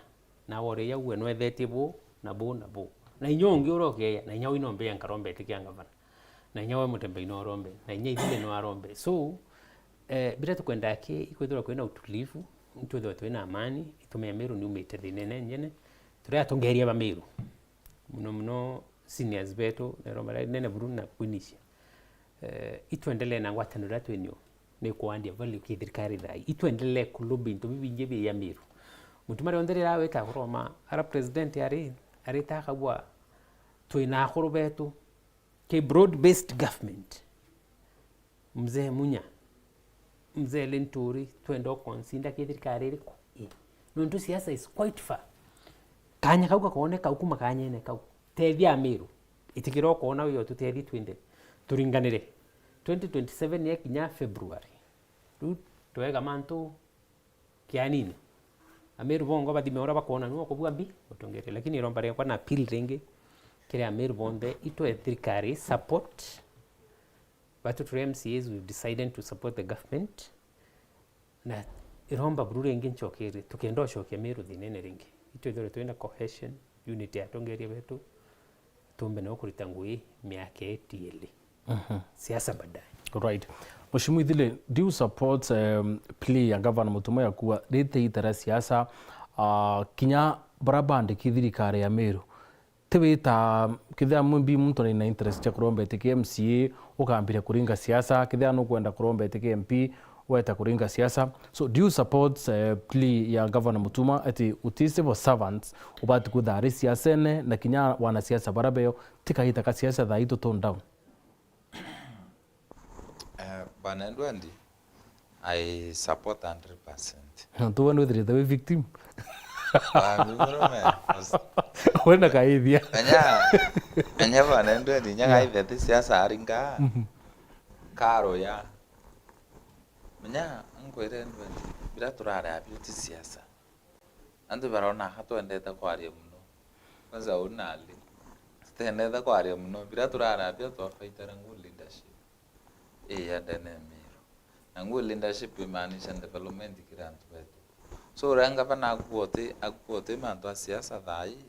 Na wore ya uwe nwethetie buu na buu na buu. Na inya ungi urokeya, na inya wi nombeya nkaromba itikia ngavana. Na inya we Mutembei no arombe, na inya ithire no arombe. So, eh, biria tukwenda aki ikwithirwa kwina utulivu, itwithirwa twina amani, itume Ameru niumite thinene njene, turi atongeria ba Meru. Muno muno seniors betu, neromba rinene buru na kwinisia. Eh, itwendelee na ngwataniro iria twinio, ni kuandia value ki thirikari thai. Itwendelee ku lobby into bibingi bia Meru. Mutuma rionthe riria wita kuroma, ara president ari, arita akagua, twina akuru betu, ki broad-based government. Mzee Munya, Mzee Linturi, twenda ukonsinda ki thirikari iriku? Ii. Nontu siasa is quite far. Kaanya kau gakooneka ukuma kaanyene kau. Tethia Ameru. Itikira ukoona wi ututethie twinthe. Turinganire. Twenty twenty-seven yakinya February. Riu twega mantu kianini. Ameru bongo bathime uria bakwona nu ukubua mbi utongeria. Lakini iromba riakwa na appeal ringi kiri Ameru bonthe, itwe thirikari support. Batu turi M C As, we've decided to support the government. Na iromba buru ringi ncokerie, tukenda ucokia Meru thinene ringi. Itwithirwe twina cohesion, unity ya atongeria betu, tumbe no kurita ngui miaka iti ili. Mhm. Siasa baadaye. Right. Mheshimiwa Ithile, do you support, um, plea ya Governor Mutuma ya kuwa rite ita ria siasa, ah, kinya bara bandiki thirikari ya Meru? Ti wita, kethira maybe muntu ari na interest ya kuromba iti ki M C A, ukambiria kuringa siasa, kethira nukwenda kuromba iti ki M P, weta kuringa siasa. So, do you support, eh, plea ya Governor Mutuma ati uti civil servants ubati kwithira ari siasene, na kinya wanasiasa bara beo, ti kaita ka siasa thaa ii tu tone down? Eh, Bwana Edward, I support hundred percent. Na tu we nwithirite wi victim? Ah, mi murume. Wenda kaithia. Enya, enya Bwana Edward, nya kaithia ti siasa aringa. Mhm. Karuya. Menya, nkwire Edward, bira turare abio ti siasa. Antu barona aka twendete kwaria muno. Kwanza uu na Ali. Tutendete kwaria muno. Bira turarabia twafaitara nguu leadership. Ii ya ndene ya Meru. Na nguu leadership imaanisha development kiri antu betu. So, uria ngavana akua uti, akua uti mantu a siasa thaa ii.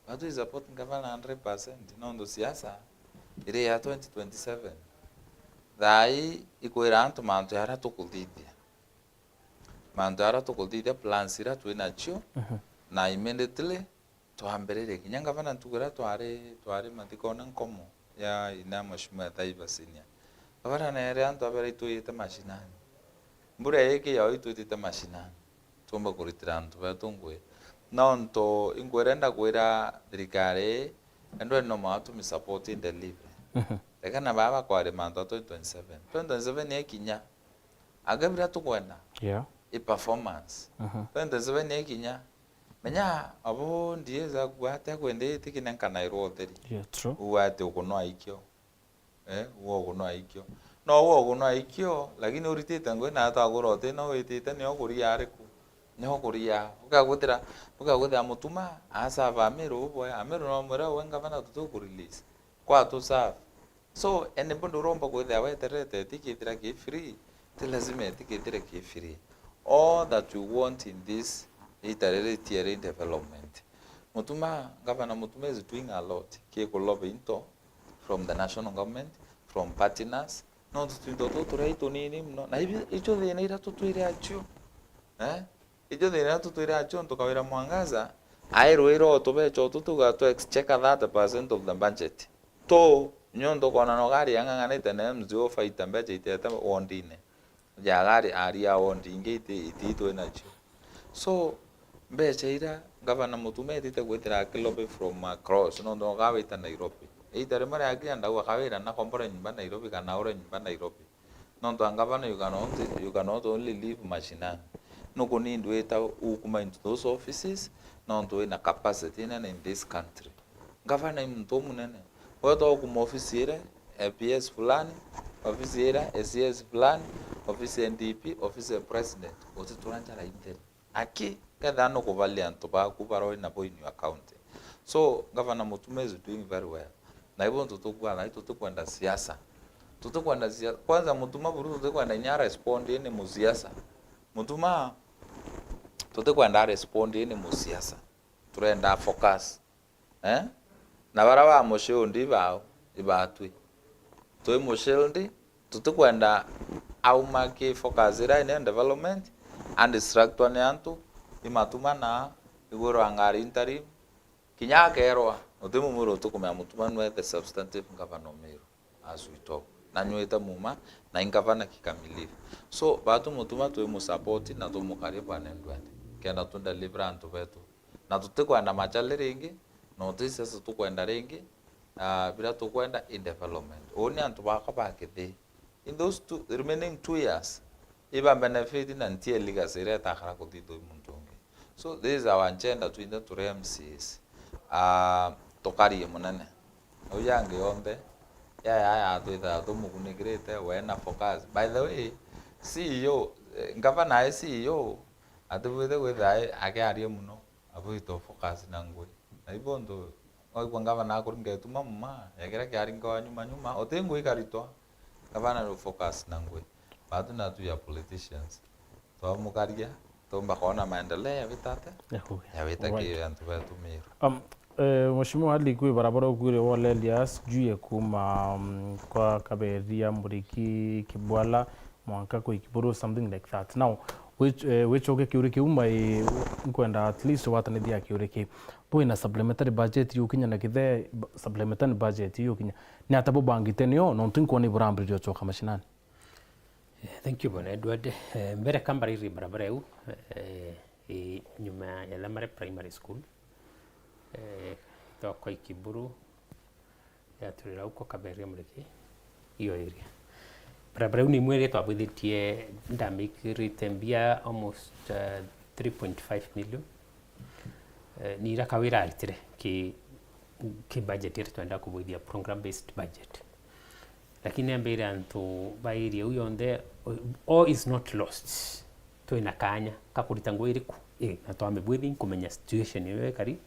But we support ngavana hundred percent. Nontu siasa iri ya twenty twenty-seven. Thaa ii ikwira antu mantu jaria tukuthithia. Mantu jaria tukuthithia, plans iria twi nacio, mhm, na immediately twambiririe. Kinya ngavana ntuku iria twari, twari mathikone nkomo ya ina Mheshimiwa Ethaiba Senior. Ngavana neere antu abere itwiyite mashinani. Mbura ii iki yao itwitite mashinani. Tuumba kuritira antu betu ngui. Nontu inkwirenda kwira thirikari ii, endwa no mwa tumi support in delivery. Mhm. Reka na baba kwari mantu a twenty twenty-seven. Twenty twenty-seven ikinya, anga bira tukwenda, yeah, i performance. Mhm. Twenty twenty-seven ikinya, menya abo ndieza kuatia kwende itikinenkanairwa utheri. Yeah, true. Uwe ati ukunwa ikio. Eh, uwe ukunwa ikio. No uwe ukunwa ikio, lakini uritite ngui na atagura uti no witite nio kuria ariku. Nio kuria. Ukagwithira, ukagwithira Mutuma, asava Amiru ubwe, Amiru no mwira uwe ngavana tutuku release. Kwa tu serve. So, anybody uromba kwithira weterete eti kithira ki free, ti lazima eti kithire ki free. All that we want in this ita riri tieri development. Mutuma, Governor Mutuma is doing a lot. Ki ku lobby into from the national government, from partners, Nontu twinto tutu turia itunini mono. Na ibi, icio thina iria tutwire acio. Eh? Icio thina iria tutwire acio, nontu Kawira Mwangaza, airwire o tubeca utu tuga tu exchequer thirty percent of the budget. Tu, nontu ukona no gari yang'ang'anite na M C O fighter mbeca itete wondine. Ja gari aria wondi ingi iti, iti twinacio. So, mbeca iria Gavana Mutuma etite gwitira akilobby from across, nontu no gawita Nairobi. Ita rimwe riakinya ndauga Kawira nakombore nyumba Nairobi kana agure nyumba Nairobi. Nontu a gavana you cannot, you cannot only live mashinani. Nuku ni ndwita ukuma into those offices, nontu wina capacity inene in this country. Gavana i muntu umunene. Weta ukuma ofisi ire, A P S fulani, ofisi ira, A C S fulani, ofisi ya D P, ofisi ya president. Utitura njara inthe. Aki, kethira nukuvalia antu baku baroi nabo in your county. So, Governor Mutuma is doing very well. Na ibo ntu tukwona, tutikwenda siasa. Tutikwenda siasa. Kwanza Mutuma buru tutikwenda inya respond ni musiasa. Mutuma tutikwenda respond ni musiasa. Turenda focus. Eh? Na bara ba muciundi bao, ibatwi. Twi muciundi, tutikwenda auma ki focus ira ine development, and distractwa ni antu, imatuma na igwirwa ngari interim, kinya akerwa, uti mumwiro utukumea Mutuma nwe the substantive governor o Meru, as we talk. Na nywite muma, na ingavana kikamilifu. So, batu Mutuma twi musupport na tumukaria bwana ndwende. Kenda tu deliver antu betu. Na tutikwenda machale ringi, na uti siasa tukwenda ringi, ah, bira tukwenda i development. Uu ni antu bakwa ba Kithii. In those two, remaining two years, iba benefit na ntie legacy iria itakara kuthithwa i muntu ungi. So, this is our agenda twinthe turi M C As. Ah, tukarie munene. Au yangi yonthe, yaya yatwithaga tumukunikirite, we na focus. By the way, C E O, eh, ngavana e C E O, atibwite kwitha akiaria muno. Abwitwe focus na ngui. Na ibo ntu, waigua ngavana akuringa ituma muma, ya kiria kiaringawa nyuma nyuma, uti ngui ikaritwa. Ngavana ni focus na ngui. Batu na tu ya politicians. Twamukaria, tumba kwona maendeleo ya witate? Ya kugia. Ya wita ki antu betu Meru. Um, eh, Mheshimiwa Ali, kwi barabara ukwire wolelia sijui ya kuma, um, kwa Kaberia Muriki Kibwala, mwanka kwi Kiburu, something like that. Now, wich-, eh, wichoke kiuri kiu mai, nkwenda at least watanithia kiuri ki. Bwina supplementary budget yukinya na kithe, b-, supplementary budget yukinya. Ni ata bubangite nio, nontu nkwona iburambiriria uchoka mashinani? Eh, thank you, Bwana Edward. Eh, mbere ka mbaririe barabara iu, eh, i nyuma ya Lamare Primary School, eh, thoko i Kiburu, yaturira uko Kaberia Muriki, iyo area. Barabara iu ni imwe iria twabwithitie ndamikirite mbia almost, uh, three point five million. Eh, ni ira Kawira aritire ki, ki budget iria twenda kubwithia program based budget. Lakini ambire antu ba area iu yonthe, all is not lost. Twina kaanya ka kurita ngui iriku? Ii, na twamibwithi nkumenya situation iyo ikari,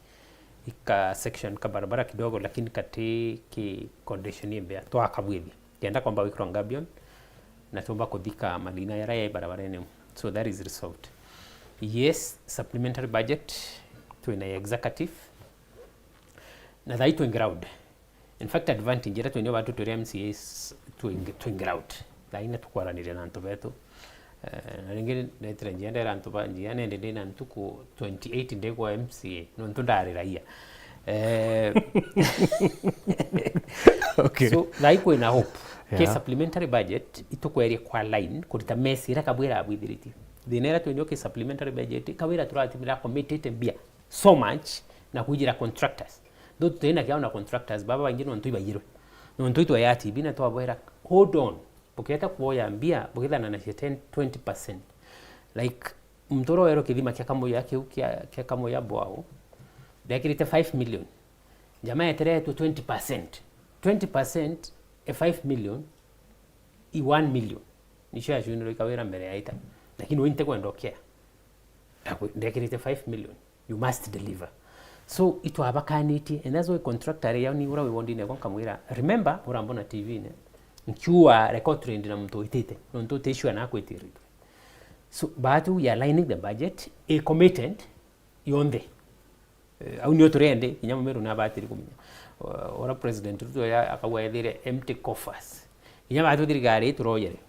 ika section ka barabara kidogo, lakini kati ki condition imbea, twakabwithi. Kenda kwamba gwikirwa gabion, na twomba kuthika malina yara yai barabarene. So that is resolved. Yes, supplementary budget, twina executive. Na thai twingira out. In fact, advantage iria twinio batu turi M C As twing-, twingira out. Thai na tukwaraneria na antu betu. Eh, na ringi ndetire njia ndera antu ba njia nende ndina ntuku twenty-eight ndi kwa M C A. Nontu ndari raia. Eh, okay. So, thai kwina hope. Ke supplementary budget, itukwerie kwa line, kurita mesi iria Kabwira abwithiritie. Thina iria twinio ke supplementary budget, Kabwira turatimira committed mbia so much na kwijira contractors. Though tutari na kiao na contractors, baba baingi nontu ibaiyirwe. Nontu itwe ya T V na twabwera, "Hold on, buketa kuoya mbia, bukithana na ten, twenty percent." Like, muntu uria werwo kithima kia Kamuya kiu kia, kia Kamuya Bwao, ndekirite five million. Jamaa eteretwe twenty percent. Twenty percent e five million i one million. Nicio yacunirwe i Kawira mbere ya ita. Lakini we ntekwenda ukea. Ndakwi-, ndekirite five million. You must deliver. So, itwabakanitie, and that's why contractor ari yao ni ura wi wondine yakwa nkamwira, "Remember, urambona T V-ine, nkiua record trend na muntu witite, nontu uti sure na akwitiritwe." So, but we are aligning the budget, i committed yonthe. Eh, au nio turendi, kinya Mumiru ni abatiri kumenya. Uh, ura President Ruto ya, akauga ethire empty coffers. Kinya batu thirikari ii turojere.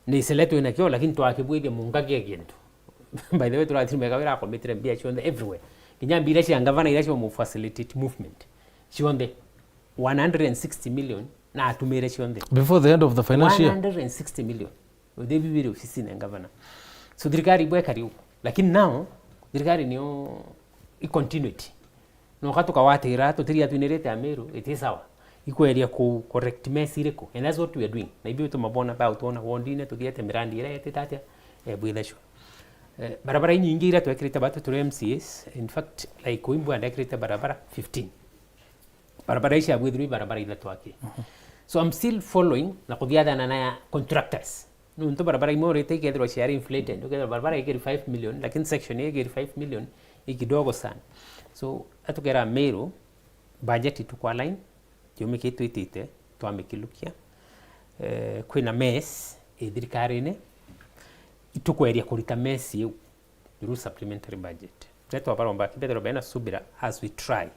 Ni isele twina kio, lakini twakibwithia munka kia kintu. By the way, turathirime kawira akomitire mbia cionthe everywhere. Kinya mbia iria cia ngavana iria cia mu facilitate movement. Cionthe. One hundred and sixty million na atumire cionthe. Before the end of the financial year? One hundred and sixty million. Uthi bibiri ofisine ya ngavana. So thirikari ibwekari ugu. Lakini now, thirikari niyo i continuity. Noka tukawatira, tutiria twinirite Amiru, it is sawa. Ikweria ku correct mess iriku. And that's what we are doing. Na ibio tumabona ba utona wondine, tuthiete mirandi iria yetite atia, eh, bwithecwa. Eh, barabara inyingi iria twekirite batu turi M C As, in fact, like, Kuimbu andekirite barabara fifteen. Barabara ici abwithirwe i barabara ithatu aki. So I'm still following na kuthiathana na contractors. Nuntu barabara imwe urite ikethirwa ciari inflated, ukethirwa barabara ikiri five million, lakini section ii ikiri five million i kidogo sana. So atukera Meru, budget ituku align, kiumia kii twitite, twamikilukia. Eh, kwina mess i thirikarine, itukweria kurita mess iu through supplementary budget. Riria twabaromba kibethirwa bena subira as we try.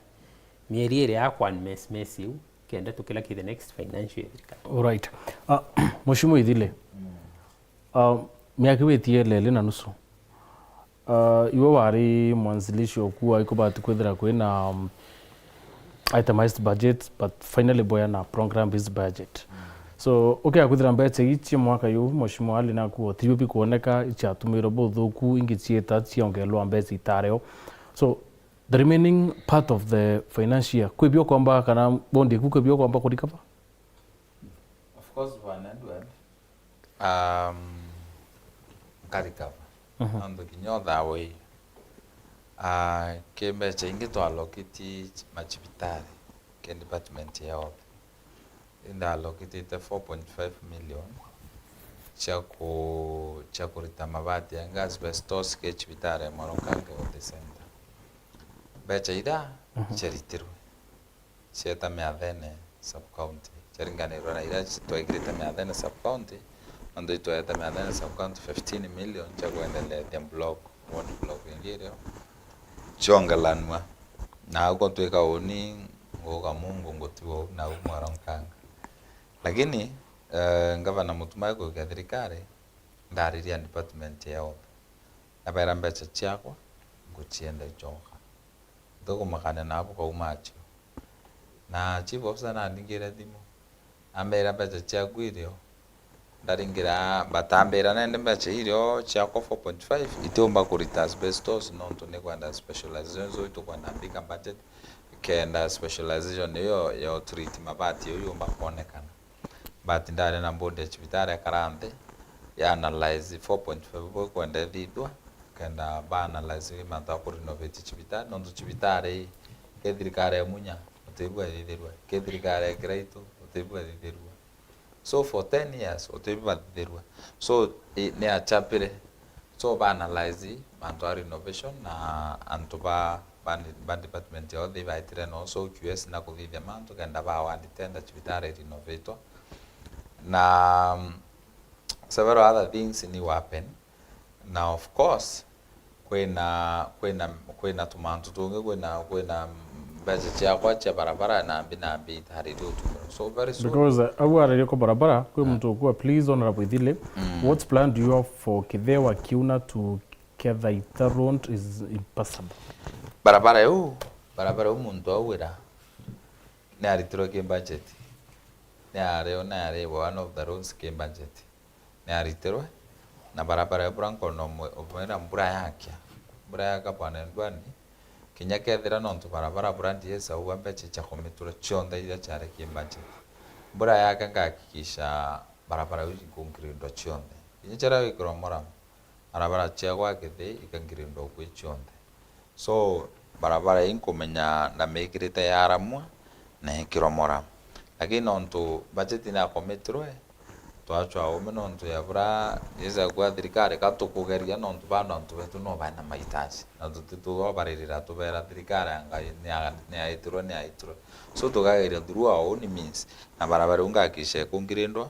Mieri iri ya kwan mess, mess iu, kenda tukila ki the next financial year thirikari. Alright. Uh, Mheshimiwa Ithile, uh, miaka iu itie leli na nusu. Uh, iwe wari mwanzilishi oku wa ikubati kwithira kwina, um, itemized budget, but finally boya na program based budget. So, ukia kwithira mbeca ii cia mwaka yu, Mheshimiwa Ali naku, otibio bikuoneka, iciatumirwe buthuku, ingi ciita ciongelwa mbeca itareo. So, the remaining part of the financial year, kwi bio kwamba kana bondi ku kwi bio kwamba kurikaba? Of course, Bwana Edward, um, nkarikaba. Mhm. Nontu kinya o thaa uu, ah, ki mbeca ingi twalokitie machibitari, ki department ya health. Indalokitite four point five million cia ku-, cia kurita mabati ya asbestos ki chibitari ya Mwaronkange Health Center. Mbeca iria, mhm, ciaritirwe cieta Miathene sub county, ciaringanirwe na iria twekirite Miathene sub county, nontu itwete Miathene sub county fifteen million cia kwendelethia block, ward block ingi irio ciongelanua. Na au ko twika uni nguga Mungu ngutigwa uu na au Mwaronkanga. Lakini, eh, ngavana Mutuma aikuikia thirikari, ndariria department ya health. Nabeera mbeca ciakwa, ngucienda icoka. Tukumakania nabo kauma acio. Na chief officer nandingire thimu, ambeera mbeca ciaku irio. Ndaringira, batambira nende mbeca irio ciakwa four point five, itiumba kurita asbestos nontu ni kwenda specialization, so itukwenda bigger budget, kenda specialization iyo ya treat mabati iyo yumba kwonekana. But ndari na board ya cibitari ekara nthi, ya analyze four point five bau ikwenda ithithua, kenda ba analyze mantu a ku renovate cibitari, nontu cibitari ii, ki thirikari ya Munya, utibua ithithirua, ki thirikari ya Kiraitu, utibua ithithirua. So for ten years, utibua bathithirua. So, i, ni achapire. So, ba analyze mantu a renovation na antu ba, ba, ba department ya health ibaitire no, so Q S na kuthithia mantu kenda ba award tender cibitari irenovatwa. Na, mm, several other things ni happen. Na of course, kwina, kwina, kwina tumantu tungi, kwina, kwina mbeca ciakwa cia barabara nambi, nambi itaririe utumiro. So very soon. Because, uh, au araria kwa barabara, kwi, ah, muntu ukua, please, Honorable Ithile, mm, what plan do you have for Kithewa Kiuna to Kethaita Road is impassable? Barabara iu, barabara iu muntu auira ni aritirwe ki budget. Ni ario, ni ari one of the roads ki budget. Ni aritirwe, na barabara iu bura nkona umwe-, umwira mbura yakia, mbura yaka bwana Ndwani, kinya kethira nontu barabara bura ndiesa ugwa mbeca cia kumitura cionthe iria ciari ki budget. Mbura yaka ngahakikisha barabara iu ikungrindwa cionthe. Kinya ciria wikirwa muramu, barabara ciagwa kithii ikangirindwa ukui cionthe. So, barabara ii nkumenya ndamikirite yaramwa na ikiromora. Lakini nontu budget inakomitirwe, twachwa ume nontu ya bura, yeza kwa thirikari, ka tukugeria nontu bado antu betu no baina mahitaji. Na tutitubaririra tubera thirikari ya Ngai ni ya-, ni yaitirwe, ni yaitirwe. So, tukageria through our own means. Na barabara iu ngakisha ikungirindwa,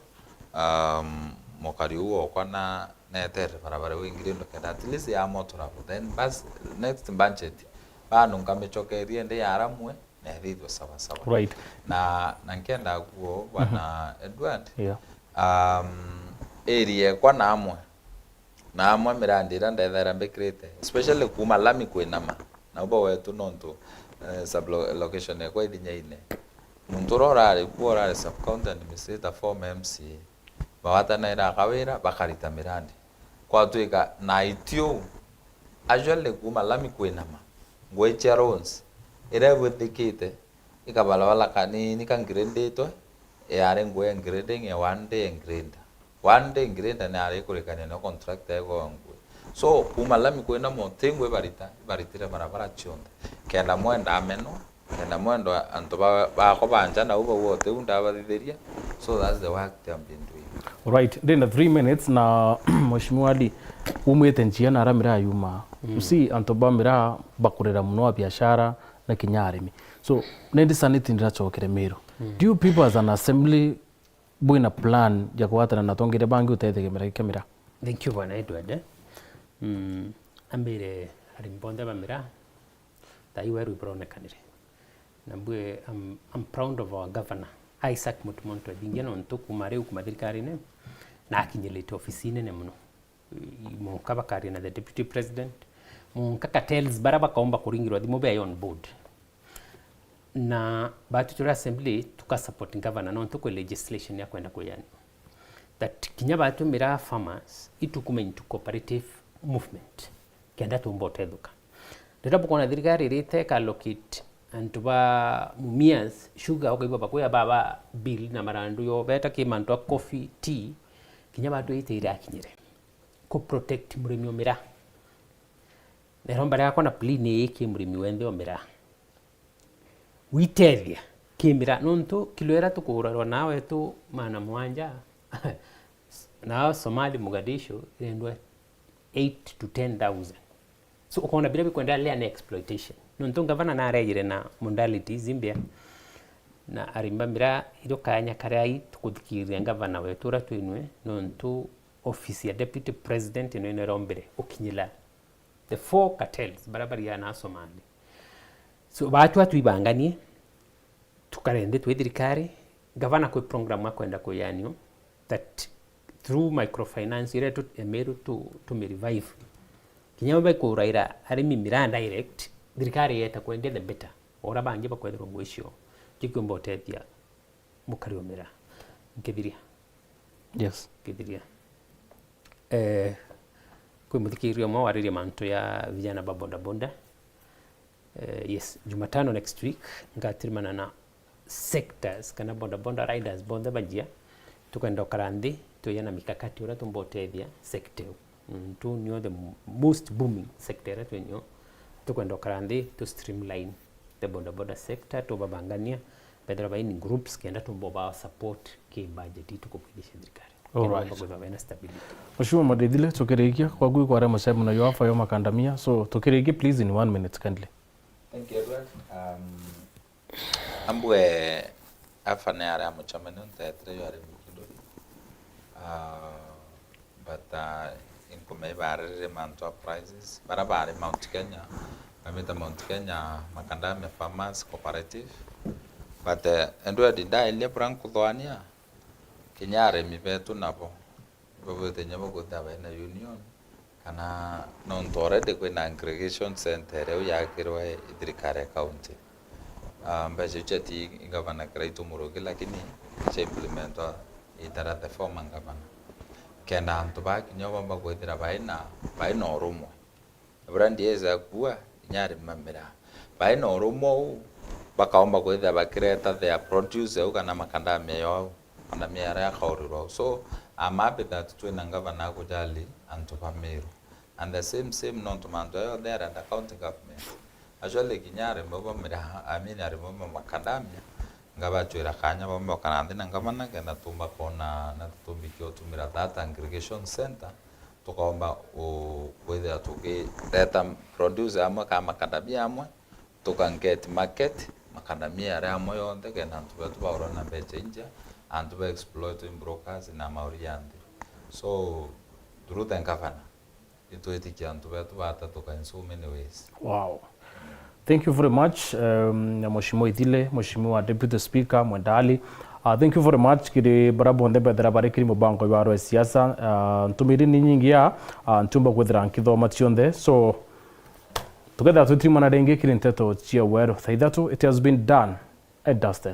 um, mukari uu okwa na netere barabara iu ingirindwa kenda at least ya motorable. Then bas, next budget, bado nkamicokeria indi yaramwe, na ithithwe sawa sawa. Right. Na, na nkenda kuo, Bwana Edward, Yeah. um, area ekwa na amwe, na amwe mirandi iria ndethaira mbikirite, especially kuuma Lami kwinama, na uba wetu nontu, eh, sub lo-, location ekwa Ithinyaine. Muntu uria urari kuo urari sub county administrator, former M C A. Bagwatanaira akawira, bakarita mirandi. Kwatwika na itiu, actually kuuma Lami kwinama, ngui cia roads, iria ibwithikite, ikabarabara kanini ka graditwe, yari ngui ya grading ya one day grader. One day grader ni yari ikurikania na contractor igwa ngui. So, kuuma Lami kwinama uti ngui ibarita, ibaritire barabara cionthe. Kenda mwenda amenwa, kenda mwenda antu ba-, bakwa ba nja nau bau uti u ndabathithiria. So that's the work they have been doing. Alright, ndina three minutes na Mheshimiwa Ali, umwite njia na aria miraa yuma. Mm. You see, antu ba miraa bakurira muno a biashara na kinya arimi. So, nendi saniti ndiracokere Meru. Mm. Do you people as an assembly bwina plan ya kugwatana na atongeria bangi utethia kimera kia miraa? Thank you, Bwana Edward. Mm, ambire arimi bonthe ba miraa, thai weru iburonekanire. Na mbue, I'm, I'm proud of our governor, Isaac Mutumonto Ethingia, nontu kuuma riu kuuma thirikarine, na akinyirite ofisi nene muno. Monka bakaria na the deputy president, monka cartels bara bakaomba kuringirwa thimu be on board. Na batu turi assembly tuka support governor nontu kwi legislation ya kwenda kuyaniwa. That kinya batu miraa farmers itukume into cooperative movement. Kenda tumba utethuka. Riria bukona thirikari irite ika allocate antu ba Mumias sugar, ukaigua bakwira baba bill na marandu yo, beta ki mantu a coffee, tea, kinya batu ite irakinyire. Ku protect murimi o miraa. Na iromba riakwa na plea ni ii ki murimi wenthe o miraa. Witethia ki miraa, nontu kilo iria tukugurarwa na wetu maana mwanja, na Somali Mogadishu irendwa eight to ten thousand. So, ukona biria bikwenda lea ni exploitation. Nontu ngavana narejire na modalities imbia, na arimi ba miraa irio kanya karia i tukuthikiriria ngavana wetu uria twinwe, nontu ofisi ya deputy president ino ino irombire ukinyila the four cartels bara bariana Somali. So, batu atwibanganie, tukare nthi twi thirikari, gavana kwi program akwenda kuyanio that through microfinance iria tu, Emeru tu, tumirevive. Kinya baba ikuraira arimi miraa direct, thirikari yeta kwendia the better. Ora bangi bakwethirwa ngui cio, kikiumba utethia mukari o miraa. Nkithiria. Yes. Nkithiria. Eh, kwi muthikiria umwe waririe mantu ya vijana ba bodaboda. Eh, yes, Jumatano next week, ngatirimana na sectors kana bodaboda riders bonthe bajia, tukenda ukara nthi, tuya na mikakati uria tumba utethia sector iu. Mm, tu nio the m-, most booming sector iria twi nio. Tukwenda ukara nthi, tu streamline the bodaboda sector, tubabangania, bethira bai in groups, kenda tumba uba support ki budget itu kubwirisha thirikari. All right. Kenda tumba kwithirwa baina stability. Mheshimiwa Madethile, tukirikia, kwaku ikware mucemano yo afa yo makandamia, so tukirikie please in one minute kindly. Thank you, Edward. Um, ambue afa ni aria mucemani ntetire yo ari mukinduri. Uh, but, uh, inkume ibariririe mantu a prices. Bara bari Mount Kenya, bamite Mount Kenya Macadamia Farmers Cooperative. But, uh, Edward, ndailia bura nkuthoania, kinya arimi betu nabo, babwite inya bakwithira baina union, kana nontu already kwina aggregation center iria yakirwe i thirikari ya county. Ah, mbeca iu ciati i gavana Kiraitu Murugi, lakini cia implementwa itara the former governor. Kenda antu ba kinya bamba kwithira baina, baina urumwe. Na buria ndieza kuua, inya arimi ba miraa. Baina urumwe uu, bakaomba kwithira bakireta their produce au kana makandamia yao, makandamia yaria yakaurirwa au. So, I'm happy that twina ngavana akujali antu ba Meru. And the same, same nontu mantu aya yonthe arenda county government. Actually, kinya arimi ba miraa, I mean, arimi ba makandamia, ngabachwira kanya bambe bakara nthi na ngavana, kenda tumba kwona na tutumbikia utumira that aggregation center, tukaomba u-, kwithira tukireta produce amwe kana makandamia amwe, tuka get market, makandamia aria amwe yonthe, kenda antu betu baurwa na mbeca inja, antu ba exploit brokers na mauri ya nthi. So, through the governor, itwitikia antu betu batatuka in so many ways. Wow. Thank you very much, um, Mheshimiwa Ithile, Mheshimiwa Deputy Speaker Mwenda Ali. Uh, thank you very much kiri bara bonthe bethira bari kiri mubango jwa rwa siasa. Uh, ntumiri ni nyingi ya, uh, ntiumba kwithira nkithoma cionthe. So, tukethira twitirimana ringi kiri nteto cia weru thaa ithatu, it has been done and dusted.